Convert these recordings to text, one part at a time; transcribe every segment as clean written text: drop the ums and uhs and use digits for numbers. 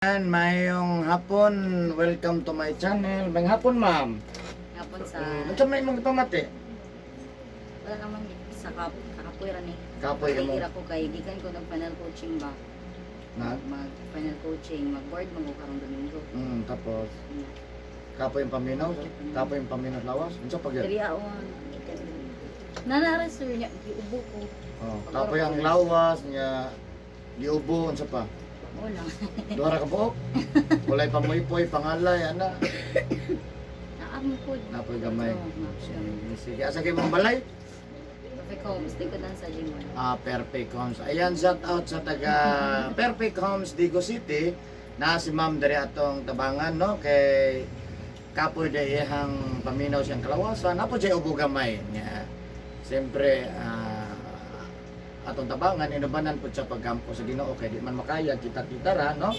Ayan, mayong hapon. Welcome to my channel. Mayong hapon, ma'am. Hapon sa Unsa may imong gipamati? Wala naman sa kakapuira ni. Kapoy ka mo. Kay ko kay gikan ko nag final coaching ba. Na? Mag final coaching, mag board man ko karong Domingo. Tapos kapoy yung paminaw, kapoy yung paminaw lawas. Unsa pa gyud? Diri ako. Nanara sir niya giubo ko. Oh, kapoy ang lawas niya giubo unsa pa? Wala. Duha ra ka buok. Walay pamoypoy, pangalay ana. Naam ko. Napoy gamay. Oo, napoy gamay. Sige, sige. Asa kay mong balay? Perfect Homes, di ko dan sa gym. Ah, Perfect Homes. Ayan, shout out sa taga Perfect Homes, Digo City, na si Ma'am diri atong tabangan, no? Kay kapoy de iyang paminaw siyang kalawasan. Apo siya ubo gamay niya. Siyempre, atong tabangan, inubanan po siya pagkampo sa Ginoo kay di man makaya, kita-kita ra, no?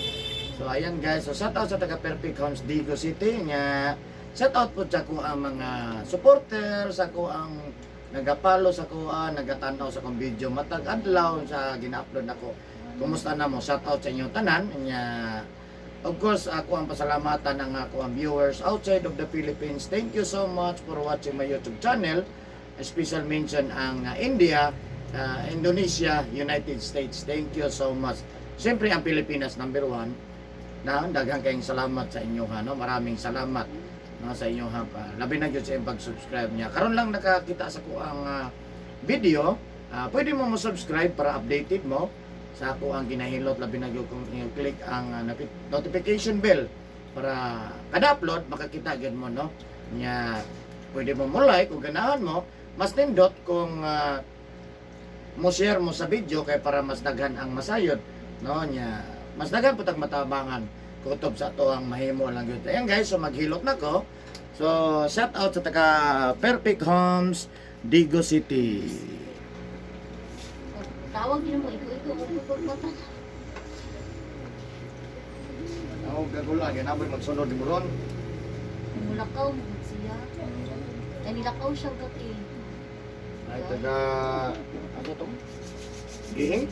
So ayan guys, so shout out sa taga Perfect Homes Digo City nga shout out po sa ko ang mga supporter, sa ko ang nagapalo sa ko, nagatanaw sa kong video matag adlaw sa gina-upload nako. Kumusta na mo? Shout out sa inyong tanan nya. Of course, ako ang pasalamatan ng ako ang viewers outside of the Philippines. Thank you so much for watching my YouTube channel. A special mention ang India, Indonesia, United States. Thank you so much. Siyempre, ang Pilipinas number one. Na, daghang kayong salamat sa inyo ha, no? Maraming salamat, no, sa inyo ha. Labi na gyud sa inyong pag-subscribe niya. Karon lang nakakita sa ko ang video, pwede mo mo-subscribe para updated mo sa ako ang ginahilot, labi na gyud kung i-click ang notification bell para kada upload makakita gyud mo, no, nya pwede mo mo like kung ganahan mo, mas nindot kung mo share mo sa video kay para mas daghan ang masayod, no, nya mas daghan putag matabangan kutob sa ato ang mahimo lang gyud. Ayan guys, so maghilot na ko. So shout out sa taga Perfect Homes Digo City. Tawag din mo iko iko ko ko. Ako gagula ganaboy magsunod ni ron. Mulakaw mo siya. Ay nilakaw siya gati. Ay taga ano to? Gihing?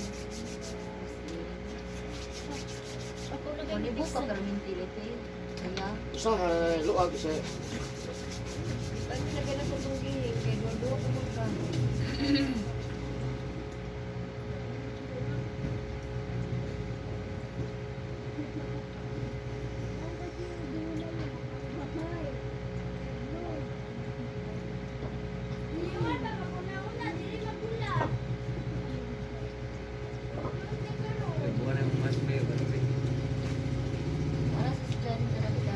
Malibo ka pero mentality. Kaya Usahay, luag sa Buwan ang mas may barangay. para sa estudyante talaga.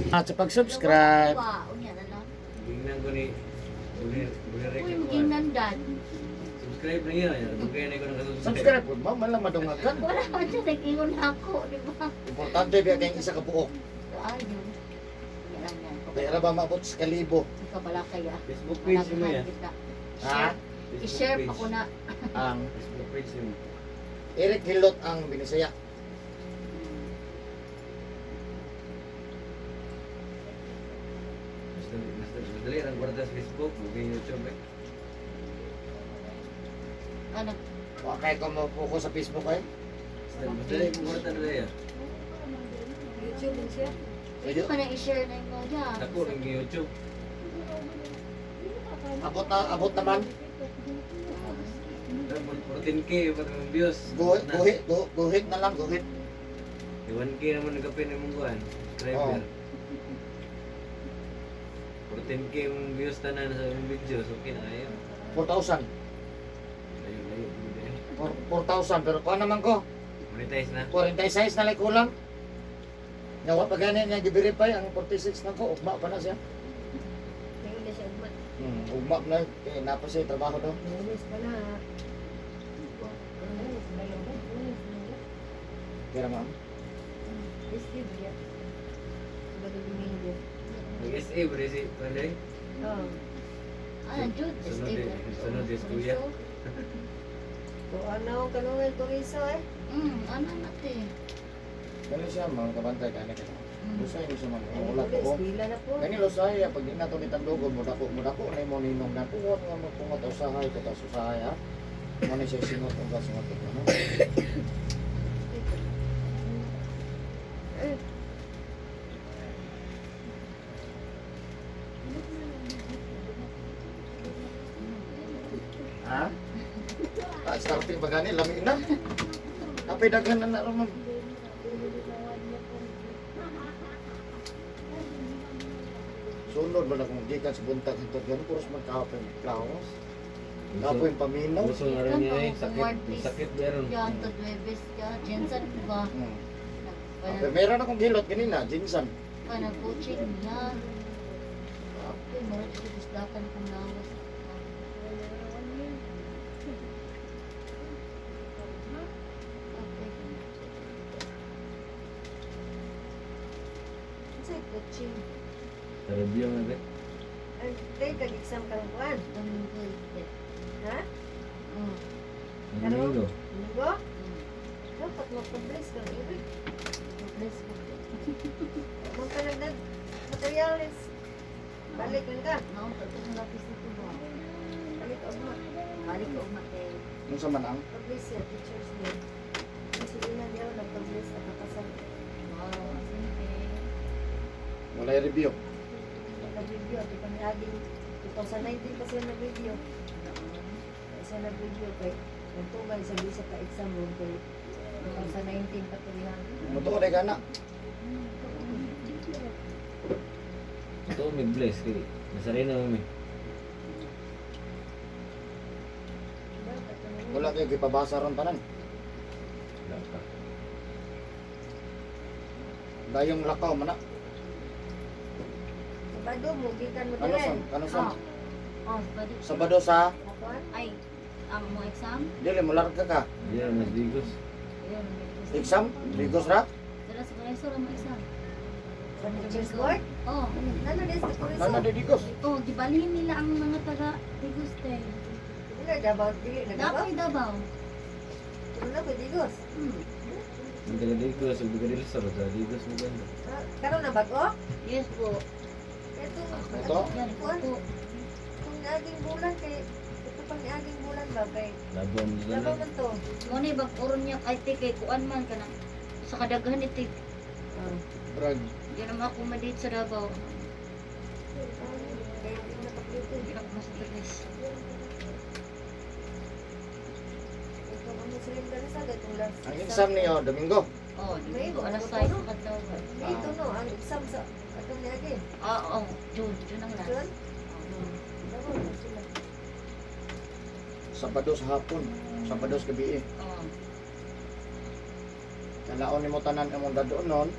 At sa pag-subscribe. Wa, unya na lang. Gingnan ko ni Bulir Uy, maging nandan. Subscribe na yun. Bugay na ko nakasubscribe. Subscribe po, ma'am, man lang madungagan. Wala man siya nag-ingon ako, di ba? Importante biya kayong isa ka buok. So, ayun. Yan lang yan. Kaya ra ba maabot sa kalibo? Ikaw pala kaya. Facebook page mo yan. Kita. Ha? Facebook I-share page. pa ko na. Ang Facebook page mo. Eric Hilot ang Binisaya. Mas madali ang guarda sa Facebook. Bugay YouTube eh. Ano? Wa kay ko mo focus sa Facebook ay. Mas madali ang guarda nila yan. Pwede pa na i-share na yung mga. Ako rin YouTube. Abot na abot naman. 14K pa ng views. Guhit, guhit, guhit na lang, guhit. 1K naman nagkapin yung mong kuhan. Subscriber. 14K yung views tanan sa imong videos. Okay na kayo. 4,000. Layo, layo. 4,000 pero kuha naman ko. Monetize na. 46 na lang kulang. Nawa pa gani niya gi-verify ang 46 na ko, ugma pa na siya. Ugma na kay napa siya trabaho daw. Kira ma'am. Mag-SA ba rin si Panday? Ano, Jude? Sunod eh. Sunod eh, kuya. Ano, kanungay turiso eh. Ano natin? Gani siya ma'am kabantay ka ani ka. Lusay ni siya ma'am. Wala Ay, ko. eskwela na po. Gani lusay pag di na to mitandugon mo dako na mo ninong na puwat nga mo pungot usahay ko ta usahay ha. Mo ni siya singot ang singot ko no. pagani lami na. Kapay daghan na na ma'am. Sunod ba na kung gikan sa buntag hantod ganun puros man kapoy lawas. Kapoy paminaw. Gusto nga rin niya eh. Sakit. Sakit meron. Yan, to Duwebes ka. Jensen ba? Okay, meron akong gilot kanina, Jinsan. Pa, nag-coaching niya. Okay, marami ko isdakan kong lawas. Okay. Sa coaching. Sa review nga eh. Ay, tayo kag-exam ka ng kuan. Domingo, eh. Ha? Mm. Ang linggo. Linggo? Dapat mag-publish kang ibig. Bless ko. Kung ka nagdag materials. Balik man ka. Naon pa ito sa lapis nito ba? Balik og ma. Balik ko umatay. Unsa man ang Publish siya, teachers day. Kasi ina niya nag-publish at nakasal. Wow, asin eh. walay review. Nag-review at pang-aging 2019 pa siya nag-review. Siya nag-review kay nagtugay sa bisa ka exam room kay 2019 pa to yan. Mutuo day kana. Ito may bless kay. Nasarena mo may. Dapat ano, Wala kay gipabasa ron tanan. Wala pa. Dayong lakaw man na. Sabado mo gikan mo Ano dire. son? Ano son? Oh, balik. Sabado sa Kuan? Ay, ang mo exam? dili mo larga ka. Diyan mas digos. Ayun, may Exam? Digos ra? Dara sa Koreso ra mo exam. Sa teachers board? Oh, Nano des sa Koreso? Nana di digos. oh, gibalhin nila ang mga taga Diguste. Dili Davao, dili na Davao. Dapat Davao. Wala ko digos. Ang taga digos ug taga Dilsor sa digos mo ganda. Ah, karon na bag-o? Yes po. Ito, Ito? Yan Kuan? po. Kung niaging bulan kay ito pang niaging bulan ba kay Labaw mo Davao tanan. man to. Mo ni bag oron niya kay te kay kuan man kanang sa kadaghan iti. Ah. Brag. Di na ma-accommodate sa Davao. Kay di na kaplito. Di na ako ma-stress. Ito ang cylinder sa gatong last. Ang exam niyo Domingo. Oh, May di ko alas mga 6 kadlaw. Ito no, ang exam sa atong niagi. Ah, oh, June, June ang last. June? Oh. Davao man sila. Sabado sa hapon. Sabado sa gabi. Eh. Oh. Dalaon nimo tanan imong dadonon.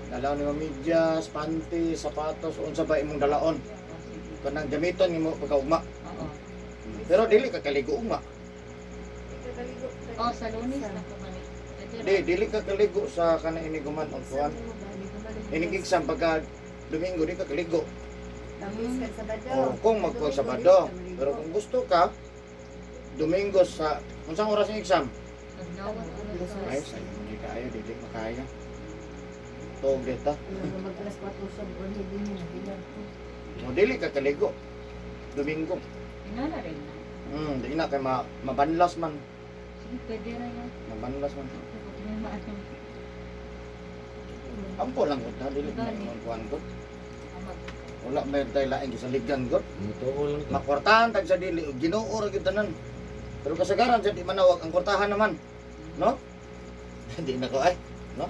Dalaon nimo medyas, panty, sapatos, unsa ba imong dalaon. Oh, sige. Kanang gamiton nimo pagkaugma. Oo. Pero dili ka kaligo ugma. Di ka kaligo. Oh, sa Lunes na ko balik. Pwede Di ra. dili ka kaligo sa kanang iniguman og kuan. Inig exam pagka Domingo di ka kaligo. Tapos ka Sabado. O kung magkuan Sabado. Pero kung gusto ka Domingo sa unsang oras ang exam? Kadlaw, alas Ay, sa hindi kaayo dili makaya. Tuog dita. Mag alas 4 sa buwan din niya. O dili ka kaligo. Domingo. Inala rin na. Di na kay mabanlas man. Sige, pwede ra yan. Mabanlas man. May maano. Ampo lang gud ha, dili na imong kuan gud. Amag. Wala may tay laing gisaligan gud. Mutuo lang to. Makwartahan tag sa dili og Ginoo ra gyud tanan. Pero kasagaran sa di manawag ang kwartahan naman. No? Hindi na ko ay. No?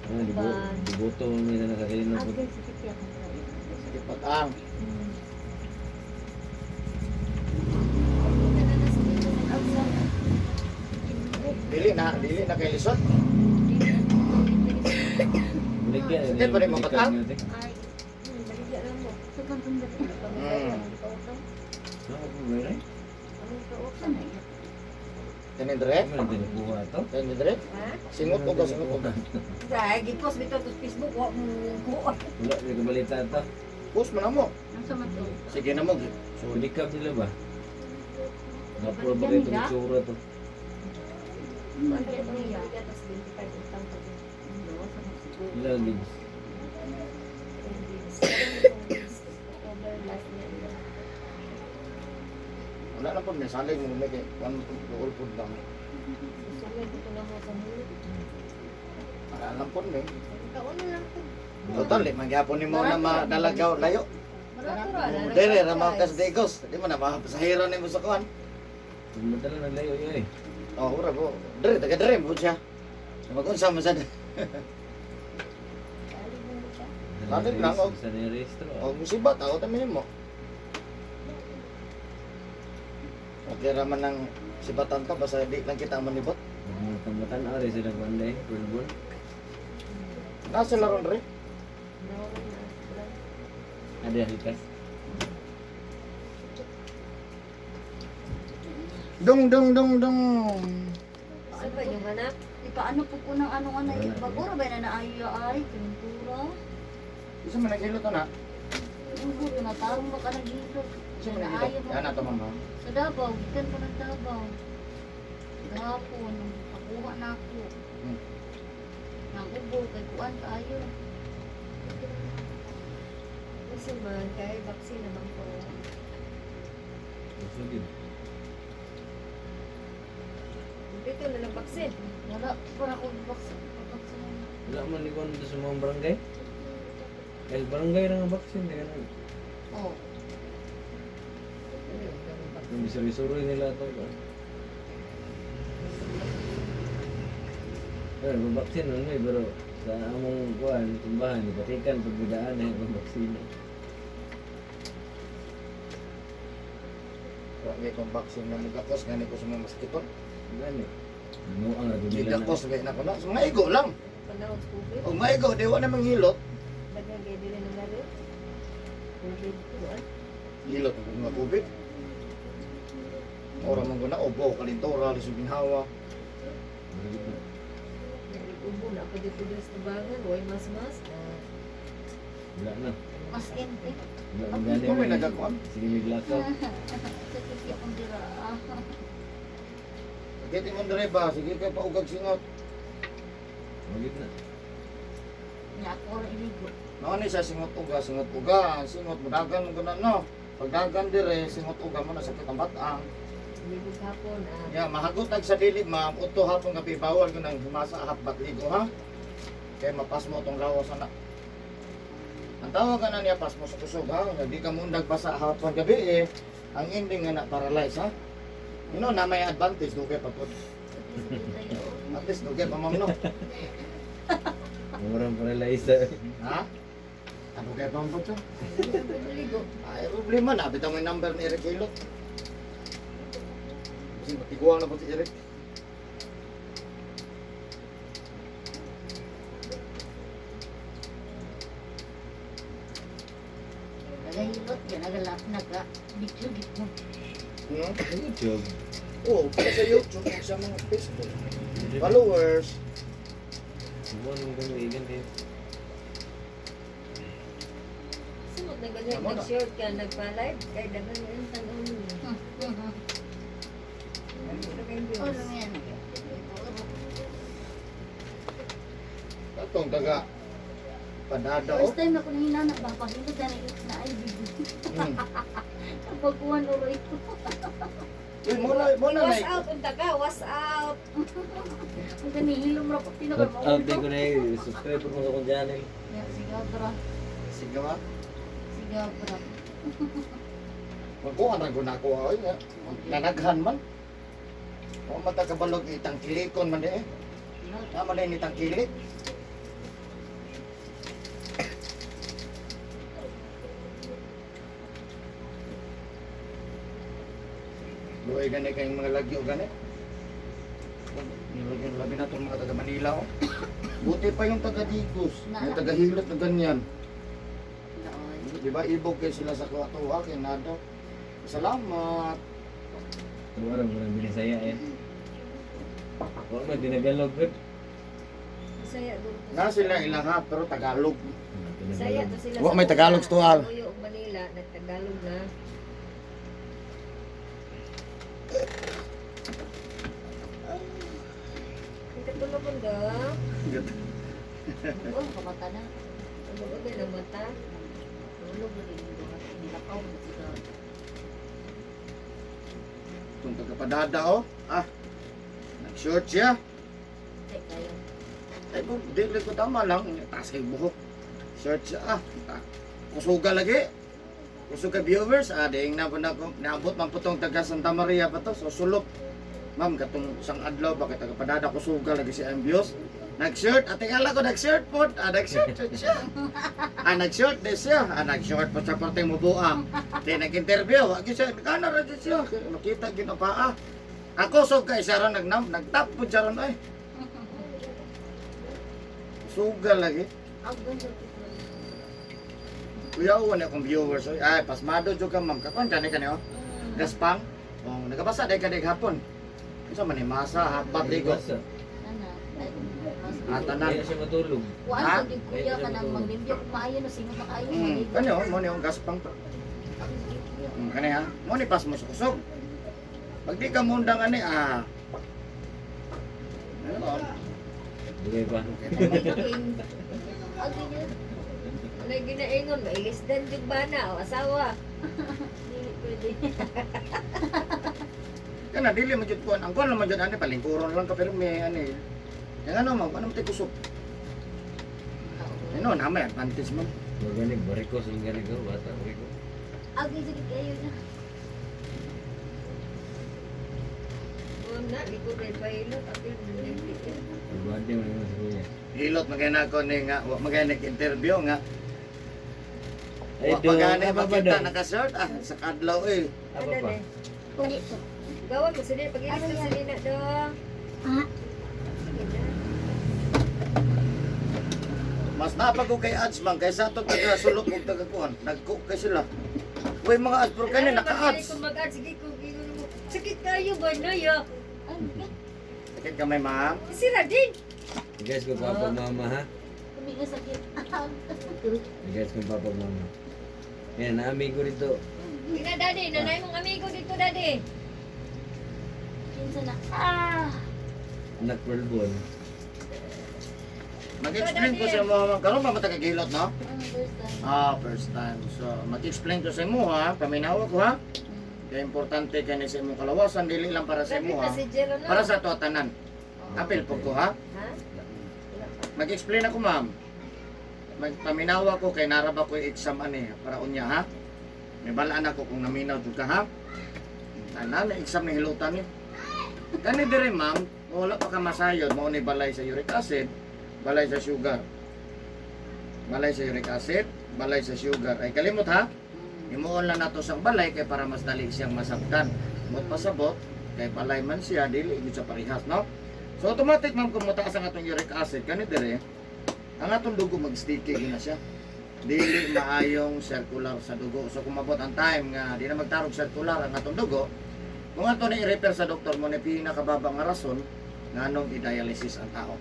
Ano diboto mo may na sa kanino. Agay, sige, tiyak ang ra. Sige patang. Dili na kay lisod. Baligya. Sakit pa rin mo patang? Ay, Baligya lang mo. sa kantong dali. No, ako ba rin? Anong kautang? Saan na yan? Kani dire? Ano man tinukuha to? Kani dire? Ha? Singot og singot og. Dahil gipos bitaw to Facebook wa mo kuan. Wala di ka balita to. Post man na mo. Ang sa man to? Sige na mo. So likab nila ba? Napuro ba kayo itong itsura to? Baligya niya. Baligya tas 25 utang to. Ano, sa mga siguro. Ilang gigs? October last year. Wala na po may salig mo may kay kuan duol pud lang. Susunod ko na mo sa muli. Wala lang po may. Kauna lang to. Total, di man gyapon nimo na madalagaw layo. Natural, Oh, Dere ra mga kas Digos. Di mo na mapasahero nimo sa kuan. Madala naglayo yun eh. Oh, ura ko. Dere taga dere mo siya. Mag-unsa man sad. Bakit lang, oh? Sa nirehistro. Og musibat ako ta mo. Okay ra man ang sibatan ka basta di lang kita manibot. Matambatan ari sila banday, bulbul. Nasa laron re. Ada hikas. Dong dong dong dong. Sa ba yung anak? Ipaano po ko ng ano nga na Wala, bagura ba na naayo ay pintura. Isa man naghilot na. Ugo na tarong ba ka naghilot. Isa man naghilot. Naayo mo. Yan ato mama. Sa Davao, gikan pa ng Davao. Gahapon, pakuha na ako. Nang ubo kay kuan kaayo. Kasi man, kay vaccine naman ko. Gusto gid. Dito na lang vaccine. Wala para ko vaccine. Vaccine. Wala man ni kuan sa mga barangay. Kay barangay ra nga vaccine kaya na. Oh, Yung bisuri-suri nila to. Pero babaksin nun eh, pero sa among kuan, tumbahan, ipatikan, pagbidaan eh, babaksina. Wa gyud kong vaccine na mugakos gani ko sa mga masakiton. Gani. Ano ang ragod nila na. Gigakos gani na ko na. So, maigo lang. Panahon sa COVID. Og maigo di wa na manghilot. Daghang kay dili na meron. COVID kuan. Hilot ang mga COVID. Ora man guna obo kalintora lisod ginhawa. Ubo na ako dito diri sa tabangan, way mas-mas na. Wala na. Mas ente. Wala na gani. Kung may nagakuan. Sige, miglakaw. Sakit yung akong dira. Ah. Pagkiti mo dire ba, sige kay paugag singot. Magit na. Nya ako ra iligo. Mao ni sa singot uga, singot uga, singot mudagan mo guna no. Pagdagan dire, singot uga mo na sakit ang batang. Libog hapon ah. Ya, mahagot ag sa dili ma'am, udto hapon gabi bawal ko nang humasa hapbat ligo ha. Kay mapasmo tong lawas ana. Ang tawag ka na niya pasmo sa kusog ha, nga di ka mundag basa hapon gabi eh. Ang ending nga na paralyze ha. You know, na may advantage dugay pa pod. Sakit tayo. At least dugay pa ma'am no. Murang paralyze. Ha? Ano kaya pa po siya? Ligo. Ay, problema na. Bitaw may number ni Eric Hilot. Kasi matiguang na po si Eric. Nagahilot yan, nagalap naga. Video git mo. Hmm? YouTube. Oo, para sa YouTube, sa mga Facebook. Followers. Buwan mo kami igan kayo. Sumot na ganyan Tama na. nag-short ka, nagpa-live, kay daghan nga yung tan-on niyo. Ano kayong Oh, views? ano yan? Atong taga Padada oh. First time ako nahinana ba pahilot na na ay video. Pagkuhan uroy ko. Uy, muna, muna na. Was out unta ka, was out. Ang ganihilom ra ko Shout out din ko na eh. Subscribe po mo sa akong channel. Sige bra. Sige ba? Sige bra. Magkuhan ra guna ko ay nga. Nanaghan man. O mata kabalog itang kilikon man di eh. Tama na ni tangkilik. Luoy gani kayong mga lagyo gani. Nilagyan labi na itong mga taga Manila oh. Buti pa yung taga Digos, yung taga Hilot na ganyan. Noon. Di ba ibog kayo sila sa tuwa kay nada. Salamat. Tuwarang mo ng binisaya eh. Huwag mo, dinagalog ko. Bisaya doon. Na sila ilaha pero Tagalog. Bisaya to sila. Wa may Tagalog sa tuwa. Tuyo ug Manila, nagtagalog na. Katulog ko da. Oh, kamata na. Ang bagay ng mata. Tulog na rin yung duha. Nilakaw na sila. Itong taga Padada oh. Ah. Nag-short siya. Kay kayo. Ay, bu, dili ko tama lang. Taas kay buhok. Short siya. Ah, ah. Kusuga lagi. Kusog ka viewers, diing na po na ko, naabot man po tong taga Santa Maria pa to, so sulop. Ma'am, katong isang adlaw ba kay taga padada ko sugal lagi si Ambios. Nag-shirt, ate kala ko nag-shirt po, nag-shirt siya. Nag-shirt di siya, nag-shirt po sa parte mo buha. Di nag-interview, wa gyud siya, kana ra gyud siya, makita gyud ang paa. Ako so kay siya ron nagnam, nagtap po siya ron ay. Sugal lagi. Agay sa Kuya, na akong viewers. Oy. Ay, pasmado jud ka ma'am. Kakuan kani kani oh. Gaspang. Oh, nagabasa day ka day hapon. Unsa man ni masa hapat ligo. Basa. Ana. Ah, tanan. Kaya siya matulog. Kuan Ha? ko gyud kuya kanang maglimpyo kung maayo no singot na kayo. Kani oh, mo ni ang gaspang. Kani ha. Mo ni pas mo sa kusog. Pag di ka mundang ani ah. Ano? Dugay pa. Agay gyud. Ano yung ginaingon? Mailisdan jud ba na o asawa? Dili pwede. Kana dili man jud kuan. Ang kuan man jud ani palingkuron lang ka pero may ani. Yang ano ma'am, ano man kusog? Ano na may advantage ma'am. Maganig, bariko, sa ganig ko, bata, bariko. Agay jud kayo na. Una, di ko rin pahilot. Apil, nagtitin. Ibade mo naman sa kuya. Hilot magay ko ni nga wa magay nag-interview nga. Ay, Wa do, pa gani apa pa makita daw? naka-shirt sa kadlaw eh. Apa pa? Dito. Gawa ko sila. Pag-ilis ko sila na dong. Sige na. Mas napag ko kay ads man kaysa ato taga sulok og taga kuan. Nagko kay sila. Uy mga ads pero kani Ano, naka-ads. pag-ilis ko mag-ads, sige ko, gingon mo. Sakit kayo ba na ya? Sakit kamay ma'am. Sira din. Guys, ko papa mama ha. Kumi nga sakit. Guys, ko papa mama. Yan, amigo dito. Ina daddy, nanay mong amigo dito daddy. Kinsa na. Ah. Anak Pearl. Mag-explain ko sa imo ma'am. Karon pa matagagilot no? First time. First time. So mag-explain ko sa imo ha, paminawa ko ha. Kaya importante kani sa imong kalawasan dili lang para sa Sabi imo ha. pa si Jero no. Para sa ato tanan. Apil po ko ha. Ha? Mag-explain ako ma'am. Magpaminawa ko kay naraba ko exam ani para unya ha. May balaan ako kung naminaw jud ka ha. Tanan na exam ni hilutan ni. Kani dire ma'am, kung wala pa ka masayod mao ni balay sa uric acid, balay sa sugar. Balay sa uric acid, balay sa sugar. Ay kalimot ha. Himuon lang nato sang balay kay para mas dali siyang masabtan. Mot pasabot kay balay man siya dili gyud sa parehas no. So automatic ma'am kung mataas ang atong uric acid kani dire ang atong dugo mag-sticky gyud na siya. Dili maayong circular sa dugo. So kung mabot ang time nga di na magtarog circular ang atong dugo, kung ato na i-refer sa doktor mo na pinakababa nga rason nganong i-dialysis ang tao.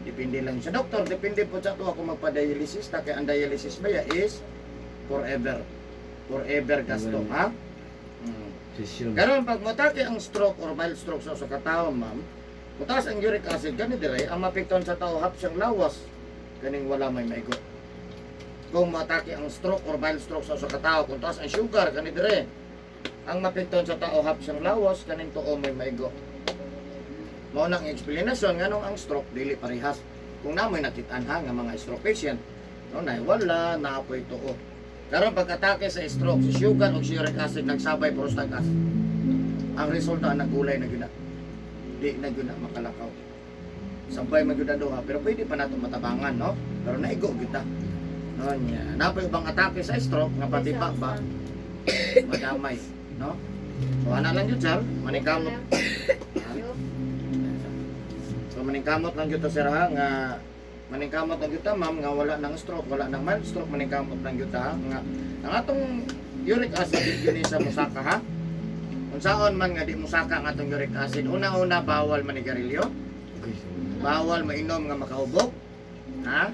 Depende lang sa doktor, depende po sa ato kung magpa-dialysis ta kay ang dialysis ba ya is forever. Forever gasto, ha? Session. Karon pag motake ang stroke or mild stroke sa usa ka tawo, ma'am, mutaas ang uric acid kani dire ang mapikton sa tao hap siyang lawas kaning wala may maigo. Kung matake ang stroke or mild stroke sa usa ka tawo, kung taas ang sugar kani dire ang mapikton sa tao hap siyang lawas kaning tuo may maigo. Mao nang explanation nganong ang stroke dili parehas. Kung namoy nakitaan ha nga mga stroke patient, no nay wala naapoy tuo. Karon pag-atake sa stroke, si sugar o si uric acid nagsabay puros tagas. Ang resulta nagulay na gyud na. Di na gyud na makalakaw. Sabay man gyud na duha, pero pwede pa nato matabangan, no? Pero naigo gyud ta. No nya. Napoy ubang atake sa stroke nga pati pa ba madamay, no? So ana lang gyud sir, maningkamot. So maningkamot lang gyud to sir ha nga maningkamot lang gyud ta ma'am nga wala nang stroke, wala nang mild stroke, maningkamot lang gyud ta ha, nga ang atong uric acid di gyud ni sa musaka ha. Unsaon man nga di musaka ang atong uric acid, una-una bawal manigarilyo, bawal mainom nga makahubog. Ha?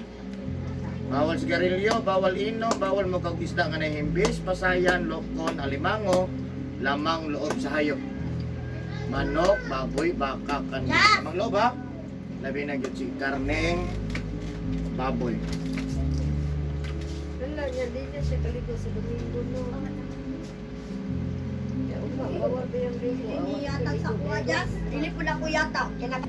Bawal sigarilyo, bawal inom, bawal mo kag isda nga nahimbis, pasayan, lokon, alimango, lamang loob sa hayop. Manok, baboy, baka, kani. Lamang loob ha? Labi na gyud si karneng baboy. Wala niya, di na siya kaligo sa Domingo no. Ya, uma, bawal ba yung ligo? Dili yata sa kuha dyan. Dili po na ko yata. Kaya